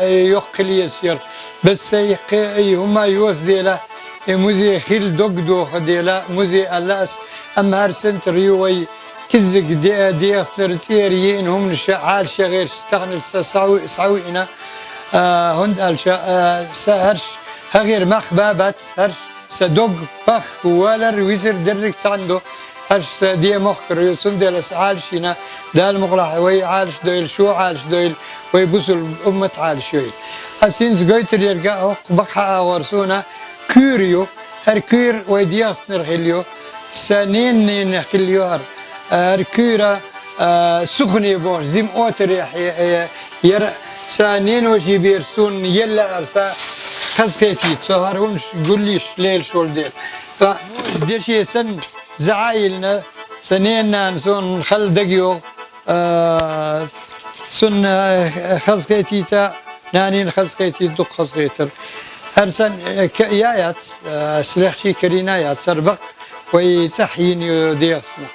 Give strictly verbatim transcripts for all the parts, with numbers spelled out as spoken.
Йоккха хила еза шера. Бесса кхы а хӀума йоса дела, э, музей хила дог доха дела, музей алас, амма хӀара центр ю вай кӀезига де-, ДегӀастанара цӀера йиъна хӀуманаш, Ӏалашо гӀерташ, таханарча са схьа-, схьавиъна, а, хӀунда аьлча, а, са хӀараш хьагӀер мах ба-бац, хӀараш са дог, пах, валар, визар деррига цхьана ду, хӀараш са де мохкара ю, цундела ас Ӏалашйина, Дала мукъалахь вай Ӏалашдойла, шо Ӏалашдойла, вай бусалба уммат Ӏалашйойла. Ас хӀинца гойтар ерга хӀокху бакъахьа агӀор суна куьйра ю, хӀара куьйра вай ДегӀастанара хила ю, са ненан ненан хила ю хӀара. ХӀара куьйра, а, сухне бохуш, зима отаре хье-, э, яра са ненан вешин бер суна елла ара са хазахетийта, со хӀара хӀуманаш гулйиш лелаш волу дела. Ткъа деше санна зӀе а йиллина, сан ненан нана суна хала дага йогӀу, а, цунна хазахетийта, нанина хазахетийта, дукха хазахетар. ХӀара сан, э, ка-, я яц, а, ас лехча карийна яц, хӀара бакъ вай цӀахь йина ю ДегӀастанахь.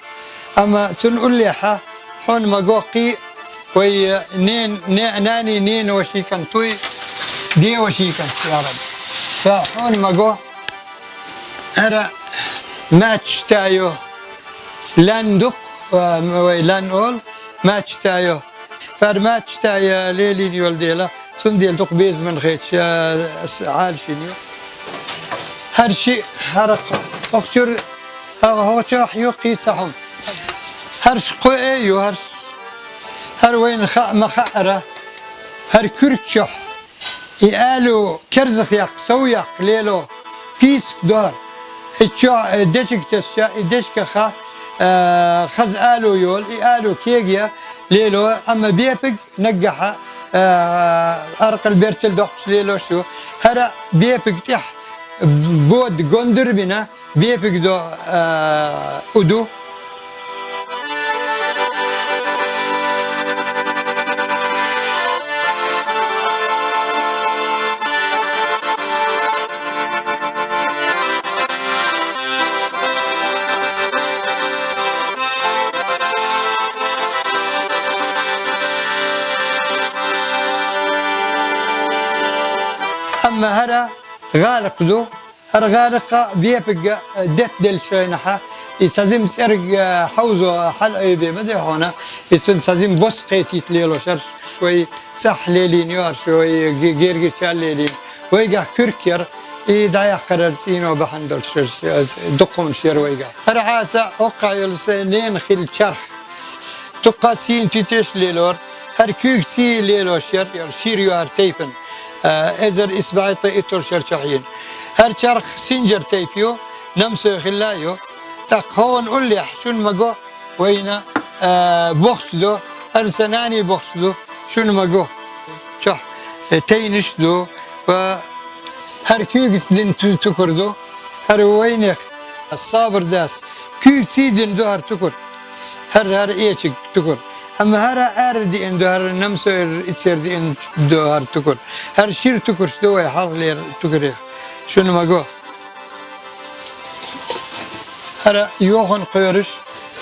Амма цунна уллехьа хьуна ма го кхин а вай, э, нен-, не-, нанин ненан вешин кӀант вуй, ден вешин кӀант, я Рабби. Ткъа хьуна ма го, хӀара маьчта ю, лан ду-кх, а, вай лан олу, маьчта ю. ХӀара маьчта я лелийна йолу дела, цундела дукха безамна хеташ, а, ас Ӏалашйина ю. ХӀара шиъ, хӀара кхо, хӀокху чуьра, хӀара хӀокху чохь ю кхин а цхьа хӀума. ХӀарш кхо а ю, хӀарш, хӀара вайна хаа ма хаьара, хӀара куьрг чохь. И алу керзах яккха, сов яккха лело, писак ду хӀара. И чохь, э, дечиг тесча, и дечигах, э, хаза алу йолу, и алу кегая лело, амма бепиг наггахьа, э, аркъал бертал доккхуш лелош ю. ХӀара бепиг тӀехь бода гондур а бина, бепиг до, а, у ду. Амма хӀара гӀалакх ду, хӀара гӀалакха бепиг детта деллачу хенахьа, и цхьа зима цӀерга хьовзо хьала айбе ма де хьуна, и цунна цхьа зима бос кхетийта лелош хӀара, шуй цӀахь лелийна ю хӀара, шуй ге-, гергача лелийна. Вайгахь куьрг яра, и дӀаяккхарара цӀийно бахьана долуш хӀара, дукха хӀуманаш яра вайгахь. ХӀара Ӏаса хӀокхахь йолу сайн ненан хилла чарх. Дуккха сийна туьтеш лелора, хӀара куьйга цӀий лелош яра, шира ю хӀара тайпана, а, эзар исбаьхьа ткъе итталгӀа шарчохь йина. ХӀара чарх синжар тайпа ю, намсой хилла а ю. ТӀаккха хӀокхуьнан уллехь шуна ма го, вайна, а, бохча ду, хӀара сан нанин бохча ду, шуна ма го. Чохь, э, тайнаш ду, ва хӀара куьйгаца дина ту-, тукар ду, хӀара вайнех, сабар дас, куьйгаца дина ду хӀара тукар, хӀара, хӀара эчиг тукар. Амма хӀара ара диъна ду, хӀара намсойра иццера диъна ду хӀара тукар. ХӀара шира тукарш ду вай хьалхалера тукарех. Шуна ма го. ХӀара йохана кхоьруш,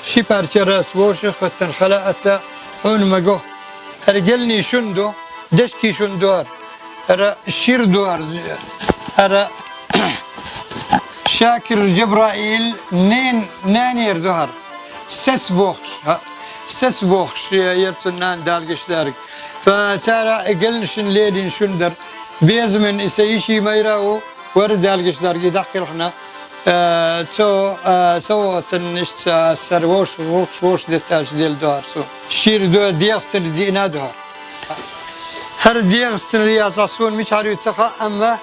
ши парчара ас вовшах хӀоттана хала атта, хьуна ма го. ХӀара гелний шуна ду, дешкий шуна ду хӀара. ХӀара шира ду хӀара. ХӀара Шакир Джабраил нен-, нанера ду хӀара. Сес бохуш, хӀа, Сес бохуш, яра цунна нана, Дала гечдерг. Ткъа цара и гелнашна лелийна шуна дара. Безаман и сан йишин майра а ву, вара, Дала гечдерг, и дӀакхелхина, а, цо, а, со ватанна иштта ас хӀара вовш-, вовш-, вовшах детта аьлча делла ду хӀара суна. Шира ду, ДегӀастанера диъна ду хӀара. ХӀара ДегӀастанера яцахь суна мичахьара ю ца хаьа, амма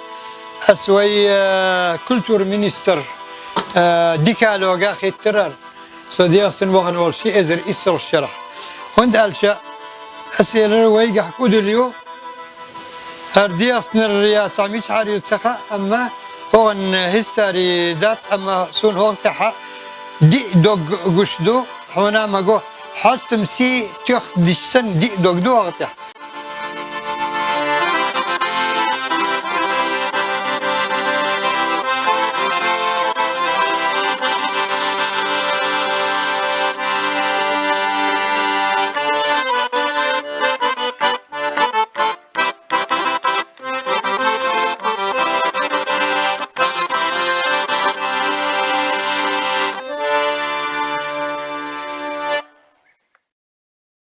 ас вай, а, культура министр, а, Дикалога хӀиттира хӀара. Со ДегӀастана вахана волу ши эзар иссалгӀачу шарахь. ХӀунда аьлча ас элира вайгахь кӀудал ю, хӀара ДегӀастанера яцахь мичахьара ю ца хаьа, амма хӀокхуьнан хӀистори дац, амма суна хӀокху тӀехь диъ дог гуш ду, хьуна ма го, хьостам сий тоьхна дича санна диъ дог ду хӀокху тӀехь.